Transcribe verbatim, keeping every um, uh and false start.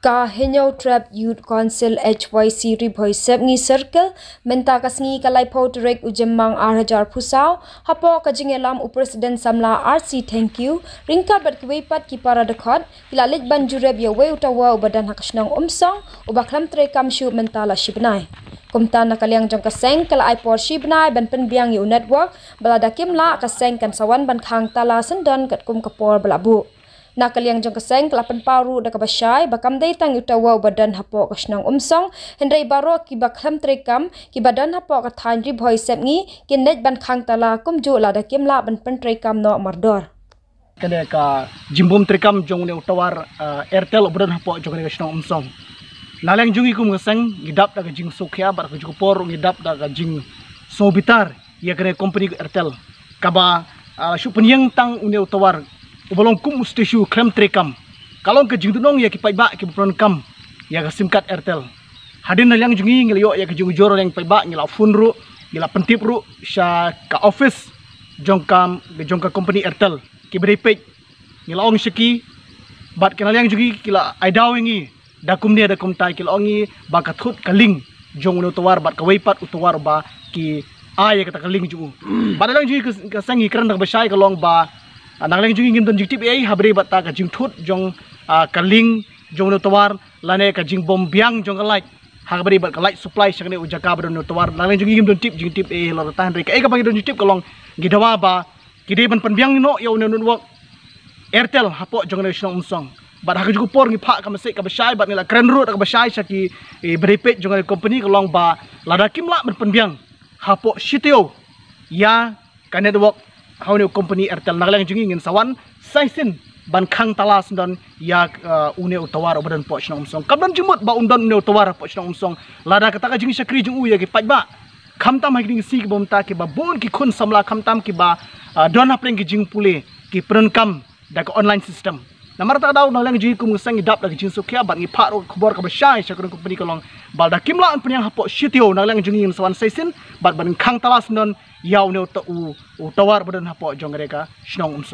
Ka Hynñiewtrep Youth Council H Y C Ri Bhoi Sepngi Circle mynta ka sngi ka laiphew tarik u Jymmang ar hajar phew saw hapoh ka jingïalam u President samla R C Thengkiew ryngkat bad kiwei pat ki para dkhot ki la leit ban jurip ïa uwei u tower uba don ha ka shnong Umsong uba khlem treikam shuh mynta la shi bnai. Kumta na ka liang jong ka seng ka la ai por shi bnai ban pynbiang ïa u network ba lada kim lah ka seng kan sa wan ban khang tala syndon katkum ka por ba la buh. Na ka liang jong ka seng ka la pynpaw ruh da kaba shai ba kam dei tang ïa u tower uba don hapoh ka shnong Umsong hynrei baroh kiba khlem treikam kiba don hapoh ka thaiñ Ri Bhoi Sepngi kin leit ban khang tala kumjuh lada kim lah ban pyntreikam noh mardor. Kane ka jingbym treikam jong une u tower, ah, Airtel uba don hapoh jong kane ka shnong Umsong. Na liang jong ngi kum ka seng ngi dap da ka jingsngewkhia bad ka jong ka por ruh ngi dap da ka jingsngewbitar ïa kane ka company ka Airtel kaba, ah, shu pynïeng tang une u tower uba long kum u statue khlem treikam. Ka long ka jingdonong ïa ki paidbah kiba pyndonkam ïa ka sim card Airtel. Hadien na liang jong ngi ngi la ïoh ïa ka jingujor na liang paidbah, ngi la phone ruh, ngi la pyntip ruh sha ka office jong ka, jong ka company Airtel kiba dei peit. Ngi la ong sha ki bad ki na liang jong ngi ki la ai daw ïa ngi da kumne da kumtai, ki la ong ngi ba ka thut ka link jong une u tower bad kawei pat u tower ba ki ai ïa kata ka link jong u. Bad na liang jong ngi ka, ka seng ngi kren da kaba shai ka long ba, ah, na liang jong ngi ngim don jingtip ei ha ba dei bad ta ka jingthut jong, ah, ka link jong une u tower lane ka jingbym biang jong ka light ha kaba dei bad ka light supply sha kane u jaka ba don une u tower. Na liang jong ngi ngim don tip, jingtip ei halor kata hynrei kaei kaba ngi don jingtip ka long ngi dawa ba ki dei ban pynbiang noh ïa une u network Airtel hapoh jong kane ka shnong Umsong. Bad ha ka jong ka por ngi phah ka message kaba shai bad ngi la kren ruh da kaba shai sha ki, eh, ba dei peit jong kane ka company ka long ba lada kim lah ban pynbiang hapoh shi taïew ïa ka network ha une u company Airtel, na ka liang jong ngi ngin sa wan sa shisien ban khang tala syndon ïa, eh, une u tower uba don hapoh shnong Umsong. Kam don jingmut ba un don une u tower hapoh shnong Umsong lada kata ka jingshakri jong u ïa ki paidbah, khamtam ha kine ki sngi kiba mynta kiba bun ki khun samla khamtam kiba, ah, don hapdeng ki jingpule ki pyndonkam da ka online system. Namar kata ka daw na liang jong ngi kum ka seng ngi dap da ka jingsngewkhia bad ngi phah ruh ka khubor kaba shai sha ka company ka long ba lada kim lah ban pynïeng hapoh shi taïew na liang jong ngi ngin sa wan sa shisien bad ban khang tala syndon ïa une u to-, u, u tower ba don hapoh jong kane ka shnong Umsong.